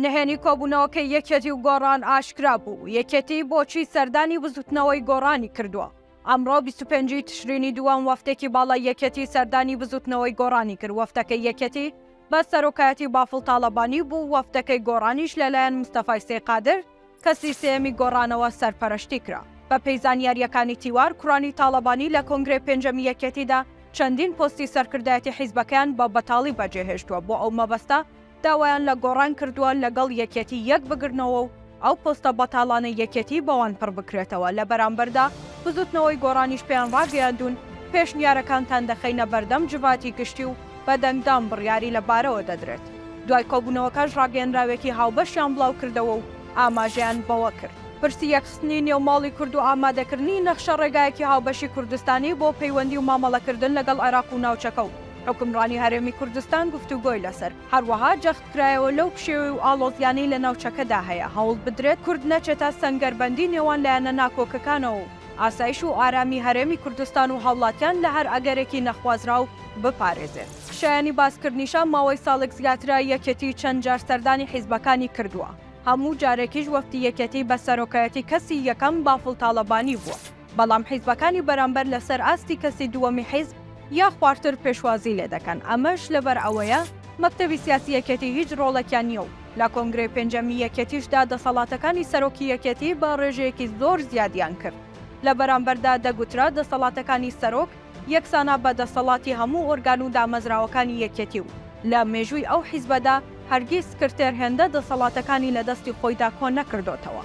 نهێنی کۆبوونەوەکەی یەکێتی و گۆڕان ئاشکرا بوو، یەکێتی بۆچی سەردانی بزوتنەوەی گۆڕانی کردووە؟ ئەمڕۆ 25 ی تشرینی دووەم وەفدێکی باڵای یەکێتی سەردانی بزوتنەوەی گۆڕانی کرد، وەفدەکەی یەکێتی بە سەرۆکایەتی بافڵ تاڵەبانی بوو، وەفدەکەی گۆڕانیش لەلایەن مستەفای سەی قادر، کەسی سێیەمی گۆڕانەوە سەرپەرشتی کرا. بەپێی زانیارییەکانی تیوار، کوڕانی تاڵەبانی لە کۆنگرەی پێنجەمی یەکێتیدا چەندین پۆستی سەرکردایەتی حیزبەکەیان بە بەتاڵی بەجێهێشتووە، بۆ ئەو مەبەستە داوایان لە گۆڕان کردووە لەگەڵ یەکێتی یەک بگرنەوە و ئەو پۆستە بەتاڵانەی یەکێتی بەوان پڕ بکرێتەوە، لە بەرامبەردا بزوتنەوەی گۆڕانیش پێیان ڕاگەیاندوون پێشنیارەکانتان دەخەینە بەردەم جڤاتی گشتی و بە دەنگدان بڕیاری لە بارەوە دەدرێت. دوای کۆبوونەوەکەش ڕاگەیەنراوێکی هاوبەشیان بڵاوکردەوە و ئاماژەیان بەوە کرد، پرسی یەکخستنی نێو ماڵی کورد و ئامادەکردنی نەخشە ڕێگایەکی هاوبەشی کوردستانی بۆ پەیوەندی و مامەڵەکردن لەگەڵ عێراق و ناوچەکە و حوکمڕانی هەرێمی کوردستان گفتوگۆی لەسەر هەروەها جەختکرایەوە لەو پشێوی و ئاڵۆزیانەی لە ناوچەکەدا هەیە هەوڵ بدرێت کورد نەچێتە سەنگەربەندی نێوان لایەنە ناکۆکەکانەوە و ئاسایش و ئارامی هەرێمی کوردستان و هاوڵاتیان لە هەر ئەگەرێکی نەخوازراو بپارێزێت. شایانی باسکردنیشە ماوەی ساڵێک زیاترە یەکێتی چەند جار سەردانی حیزبەکانی کردووە، هەموو جارێکیش وەفدی یەکێتی بە سەرۆکایەتی کەسی یەکەم بافڵ تاڵەبانی بووە، بەڵام حیزبەکانی بەرامبەر لەسەر ئاستی کەسی دووەمی حیزب یا خوارتر پێشوازی لێدەکەن، ئەمەش لەبەر ئەوەیە مەکتەبی سیاسی یەکێتی هیچ ڕۆڵێکیان نییە و لە کۆنگرەی پێنجەمی یەکێتیشدا دەسەڵاتەکانی سەرۆکی یەکێتی بە ڕێژەیەکی زۆر زیادیان کرد، لە بەرامبەردا دەگوترا دەسەڵاتەکانی سەرۆک یەکسانە بە دەسەڵاتی هەموو ئۆرگان و دامەزراوەکانی یەکێتی و لە مێژووی ئەو حیزبەدا هەرگیز سکرتێر هێندە دەسەڵاتەکانی لە دەستی خۆیدا کۆ نەکردۆتەوە.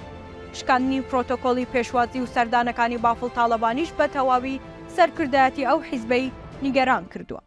شکاندنی پرۆتۆکۆلی پێشوازی و سەردانەکانی بافڵ تاڵەبانیش بە تەواوی سەرکردایەتی ئەو حیزبەی نیگەران کردووە.